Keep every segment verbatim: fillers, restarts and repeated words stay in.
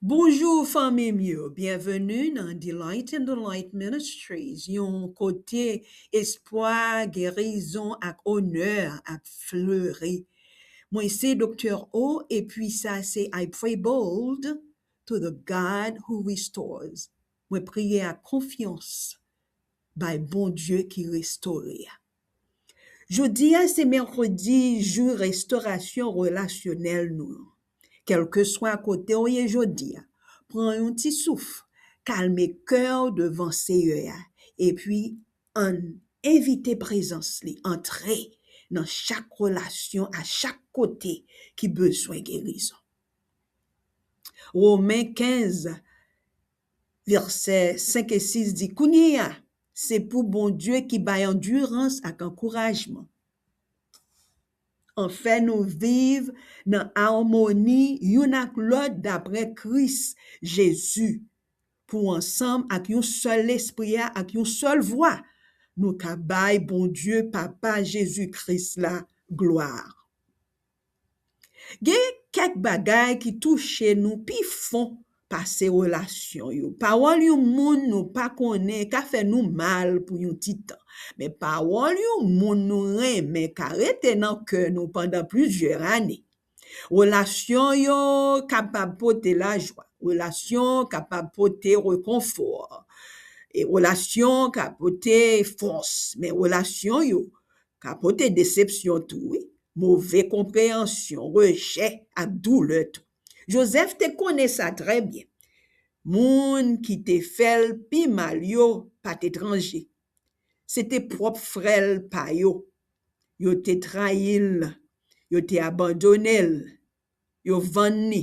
Bonjou fanmi m yo, byenveni nan Delight in the Light Ministries, yon kote espwa, gerizon ak onè ap fleri. Mwen se Doktè O, epi sa se I Pray Bold to the God Who Restores. Mwen priye ak konfyans bay Bondye ki restore a. Jodi a se mèkredi, jou restorasyon relasyonèl nou an. Kèlkeswa kote w ye jodi a, pran yon ti souf, kalme kè w devan Seyè a, epi ann envite prezans li antre nan chak relasyon, a chak kote ki bezwen gerizon. Women kenz, vèsè senk e sis di, kounye a, se pou Bondye ki bay andirans ak ankourajman. An fè nou viv nan amoni youn ak lòt dapre Kris Jezi, pou ansanm ak yon sèl Lespri a, ak yon sèl vwa, nou ka bay Bondye Papa Jezi Kris la glwa. Gen kèk bagay ki touche nou pi fon pase relasyon yo. Pawòl yon moun nou pa konnen ka fè nou mal pou yon ti tan, men pawòl yon moun nou renmen ka rete nan kè nou pandan plizyè ane. Relasyon yo kapab pote lajwa, relasyon kapab pote rekonfò, e relasyon ka pote fòs, men relasyon yo ka pote desepsyon tou, wi. Move konpreyansyon, rejè ak doulè tou. Jozèf te konnen sa trè byen. Moun ki te fè l pi mal yo pa t etranje. Se te pwòp frè l pa yo. Yo te trayi l, yo te abandone l, yo vann li,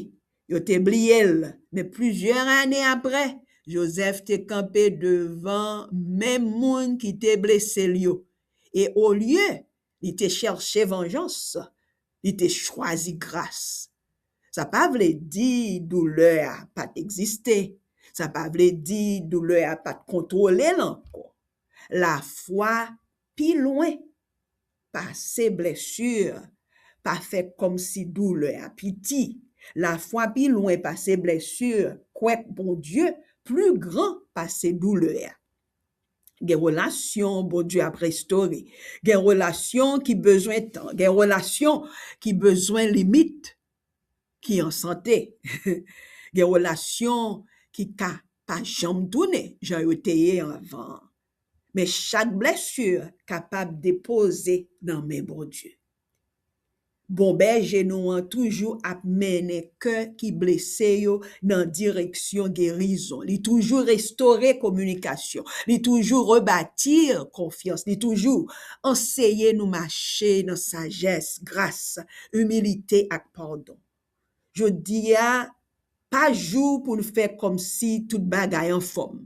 yo te bliye l. Men plizyè ane apre, Jozèf te kanpe devan menm moun ki te blese l yo. E olye li te chèche vanjans, li te chwazi gras. Sa pa vle di doulè a pa t egziste. Sa pa vle di doulè a pa t kontwole l ankò. Lafwa pi lwen pase blesi, pa fè kòmsi doulè a piti. Lafwa pi lwen pase blesi, kwè k Bondye pli gran pase doulè a. Gen relasyon Bondye ap restore. Gen relasyon ki bezwen tan. Gen relasyon ki bezwen limit, ki an sante. Gen relasyon ki ka pa janm tounen jan yo te ye anvan. Men chak blesi kapab depoze nan men Bondye. Bon bèje nou an toujou ap mennen kè ki blese yo nan direksyon gerizon. Li toujou restore kominikasyon. Li toujou rebati konfyans. Li toujou anseye nou mache nan sajès, gras, imilite ak padon. Jodi a pa jou pou n fè kòmsi tout bagay anfòm.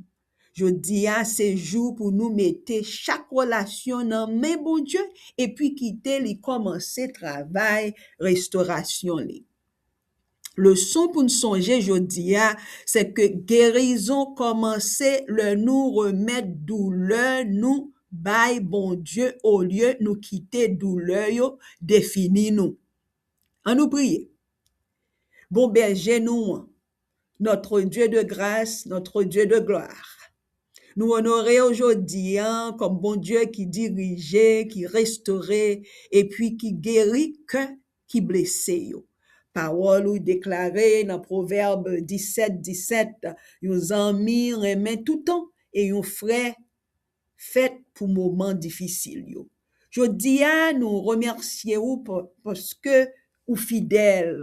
Jodi a se jou pou nou mete chak relasyon nan men Bondye epi kite li kòmanse travay restorasyon li. Leson pou n sonje jodi a, se ke gerizon kòmanse lè nou remèt doulè nou bay Bondye olye nou kite doulè yo defini nou. Ann nou priye. Bon bèje nou an, notre Dieu de grâce, notre Dieu de gloire. Nou onore w jodi a kòm Bondye ki dirije, ki restore, epi ki geri kè ki blese yo. Pawòl ou deklare nan Pwovèb disèt disèt, yon zanmi renmen toutan e yon frè fèt pou moman difisil yo. Jodi a, nou remèsye ou pa-, paske ou fidèl.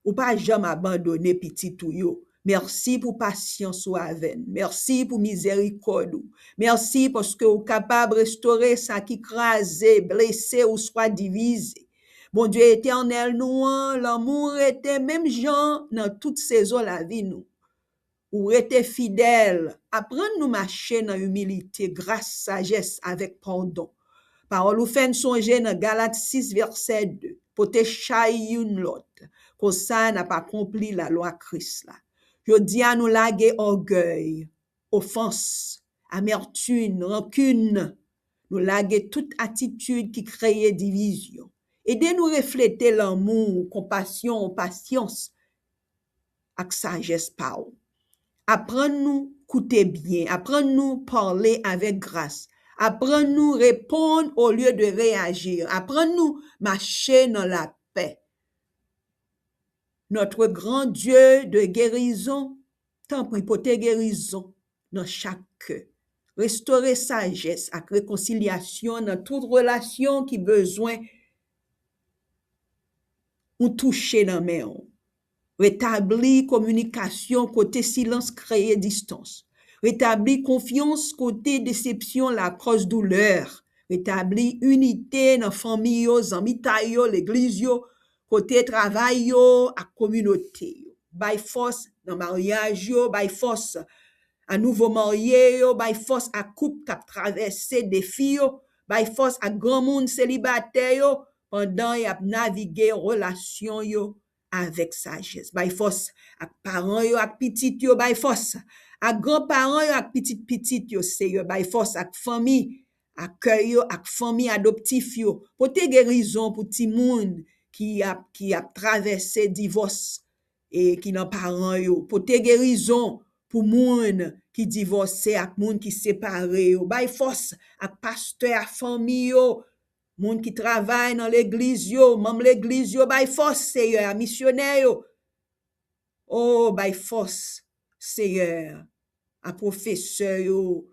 Ou pa janm abandone pitit ou yo. Mèsi pou pasyans ou avè n. Mèsi pou mizerikòd ou. Mèsi paske ou kapab restore sa ki kraze, blese, oswa divize. Bondye etènèl nou an, lanmou w rete menm jan nan tout sezon lavi nou. Ou rete fidèl. Aprann nou mache nan imilite, gras, sajès avèk padon. Pawòl ou fè n sonje nan Galat sis vèsè de, pote chay youn lòt. Konsa n ap akonpli lalwa Kris la. Jodi a nou lage ògèy, ofans, amètim, rankin. Nou lage tout atitid ki kreye divizyon. Ede nou reflete lanmou, konpasyon, pasyans, ak sajès pa w. Aprann nou koute byen, aprann nou pale avèk gras, aprann nou reponn olye de reyaji, aprann nou mache nan lapè. Notre grand Dieu de guérison, tanpri pote gerizon nan chak kè. Restore sajès ak rekonsilyasyon nan tout relasyon ki bezwen yon touche nan men w. Retabli kominikasyon kote silans kreye distans. Retabli konfyans kote desepsyon lakòz doulè. Retabli inite nan fanmi yo, zanmitay yo, legliz yo, kote travay yo ak kominote yo. Bay fòs nan maryaj yo, bay fòs a nouvo marye yo, bay fòs a koup k ap travèse defi yo, bay fòs a granmoun selibatè yo pandan y ap navige relasyon yo avèk sajès. Bay fòs ak paran yo ak pitit yo, bay fòs ak granparan yo ak pitit pitit yo, Seyè, bay fòs ak fanmi akèy yo ak fanmi adoptif yo. Pote gerizon pou timoun ki ap, ki ap travèse divòs e ki nan paran yo. Pote gerizon pou moun ki divòse ak moun ki separe yo. Bay fòs ak pastè a fanmi yo, moun ki travay nan legliz yo, manm legliz yo, bay fòs, Seyè, a misyonè yo. O, bay fòs, Seyè, a pwofesè yo,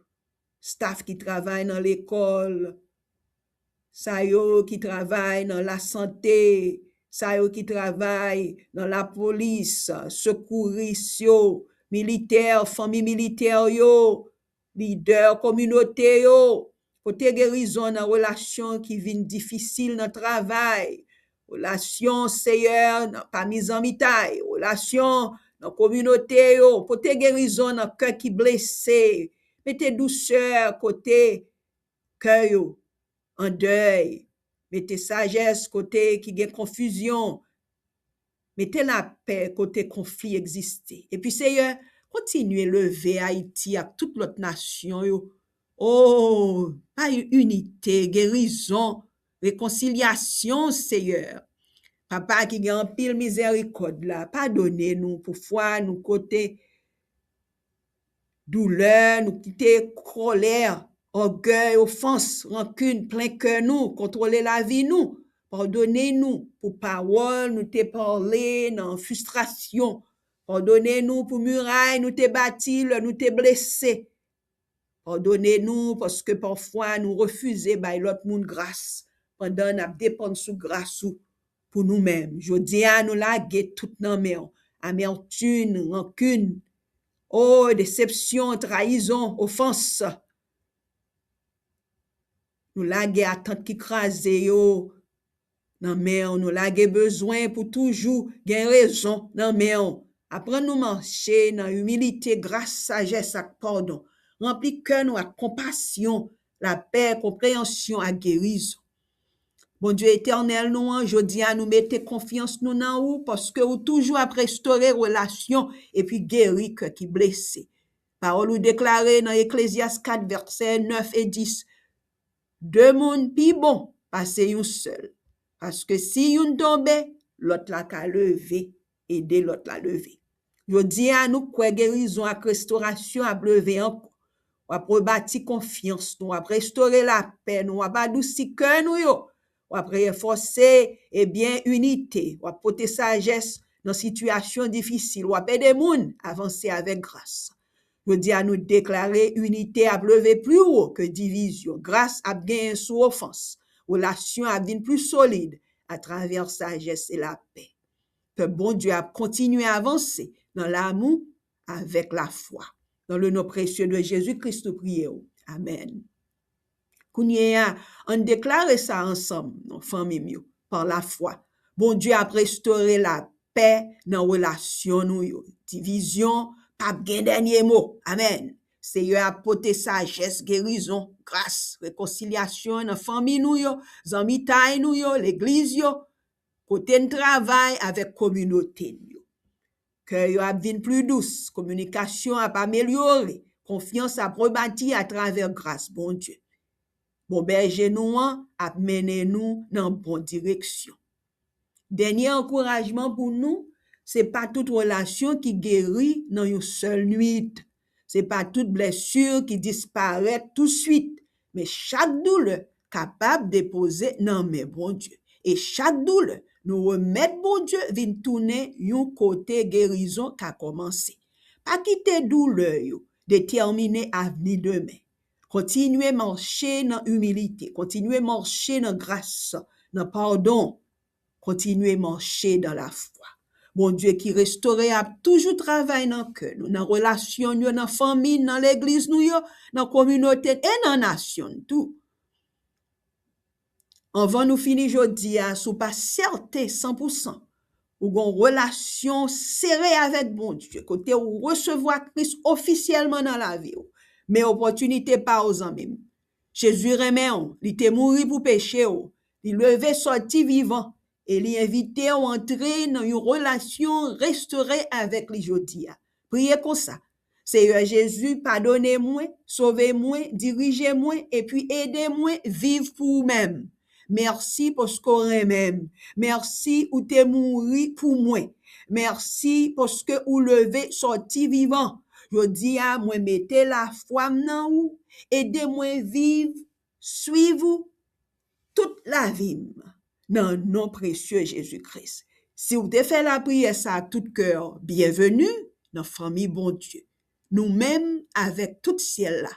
staf ki travay nan lekòl, sa yo ki travay nan lasante, sa yo ki travay nan lapolis, sekouris yo, militè, fanmi militè yo, lidè kominote yo, pote gerizon nan relasyon ki vin difisil nan travay, relasyon, Seyè, nan, pami zanmitay, relasyon nan kominote yo, pote gerizon nan kè ki blese, mete dousè kote kè yo an dèy, mete sajès kote ki gen konfizyon, mete lapè kote konfli egziste. Epi, Seyè, kontinye leve Ayiti ak tout lòt nasyon yo. O, bay inite, gerizon, rekonsilyasyon, Seyè. Papa ki gen anpil mizèrikòd la, padone nou pou fwa nou kote doulè, nou kite kòlè, ògèy, ofans, rankin plen kè nou, kontwole lavi nou. Padone nou pou pawòl nou te pale nan fristrasyon. Padone nou pou miray nou te bati lè nou te blese. Padone nou paske pafwa nou refize bay lòt moun gras pandan n ap depann sou gras ou pou nou menm. Jodi a, nou lage tout nan men w. Amètim, rankin, o, desepsyon, trayizon, ofans. Nou lage atant ki kraze yo nan men w. Nou lage bezwen pou toujou gen rezon nan men w. Aprann nou mache nan imilite, gras, sajès ak padon. Ranpli kè nou ak konpasyon, lapè, konpreyansyon ak gerizon. Bondye etènèl nou an, jodi a nou mete konfyans nou nan ou, paske ou toujou ap restore relasyon epi geri kè ki blese. Pawòl ou deklare nan Eklezyas kat, vèsè nèf e dis, de moun pi bon pase yon sèl, paske si youn tonbe, lòt la ka leve, ede lòt la leve. Jodi a, nou kwè gerizon ak restorasyon ap leve ankò. W ap rebati konfyans nou, w ap restore lapè nou, w ap adousi kè nou yo, w ap ranfòse, ebyen, inite, w ap pote sajès nan sitiyasyon difisil, w ap ede moun avanse avèk gras. Jodi a, nou deklare inite ap leve pli wo ke divizyon, gras ap genyen sou ofans, relasyon ap vin pli solid atravè sajès e lapè. Pèp Bondye ap kontinye avanse nan lamou avèk lafwa. Dans le nom précieux de Jésus-Christ, nou priye w. Amèn. Kounye a, ann deklare sa ansanm, non, fanmi m yo, pa lafwa. Bondye ap restore lapè nan relasyon nou yo. Divizyon p ap gen dènye mo. Amèn. Seyè ap pote sajès, gerizon, gras, rekonsilyasyon nan fanmi nou yo, zanmitay nou yo, legliz yo, kote n travay avèk kominote n yo. Kè yo ap vin pli dous, kominikasyon ap amelyore, konfyans ap rebati atravè gras Bondye. Bon bèje nou an ap mennen nou nan bon direksyon. Dènye ankourajman pou nou, Se pa tout relasyon ki geri nan yon sèl nwit. Se pa tout blesi ki disparèt touswit. Men chak doulè kapab depoze nan men Bondye. E chak doulè nou remèt Bondye vin tounen yon kote gerizon ka kòmanse. Pa kite doulè yo detèmine avni demen. Kontinye mache nan imilite, kontinye mache nan gras, nan padon, kontinye mache nan lafwa. Bondye ki restore ap toujou travay nan kè nou, nan relasyon nou yo, nan fanmi, nan legliz nou yo, nan kominote e nan nasyon nou tou. Anvan nou fini jodi a, si w pa sèten san pou san, ou gen yon relasyon sere avèk Bondye, kote ou resevwa Kris ofisyèlman nan lavi w, men opòtinite pa w, zanmi m. Jezi renmen w, li te mouri pou peche w, li leve sòti vivan, e li envite w antre nan yon relasyon restore avèk li jodi a. Priye konsa: Seyè Jezi, padone mwen, sove mwen, dirije mwen, epi ede mwen viv pou ou menm. Mèsi paske w renmen m. Mèsi ou te mouri pou mwen. Mèsi paske ou leve sòti vivan. Jodi a, mwen mete lafwa m nan ou. Ede mwen viv, swiv ou tout lavi m, nan non presye Jezi Kris. Si w te fè lapriyè sa ak tout kè w, byenveni nan fanmi Bondye. Nou menm avèk tout syèl la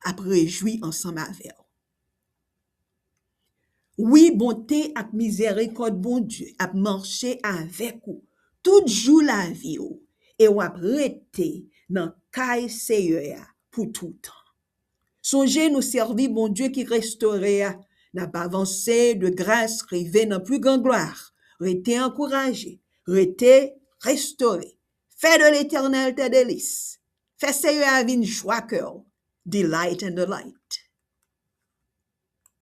ap rejwi ansanm avè w. Wi, bonte ak mizèrikòd Bondye ap mache avèk ou tout jou lavi w, e w ap rete nan kay Seyè a pou toutan. Sonje, nou sèvi Bondye ki restore a. N ap avanse de gras rive nan pli gran glwa. Rete ankouraje, rete restore. Fè de Letènèl tes délices. Fè Seyè a vin jwa kè w. Delight in the light.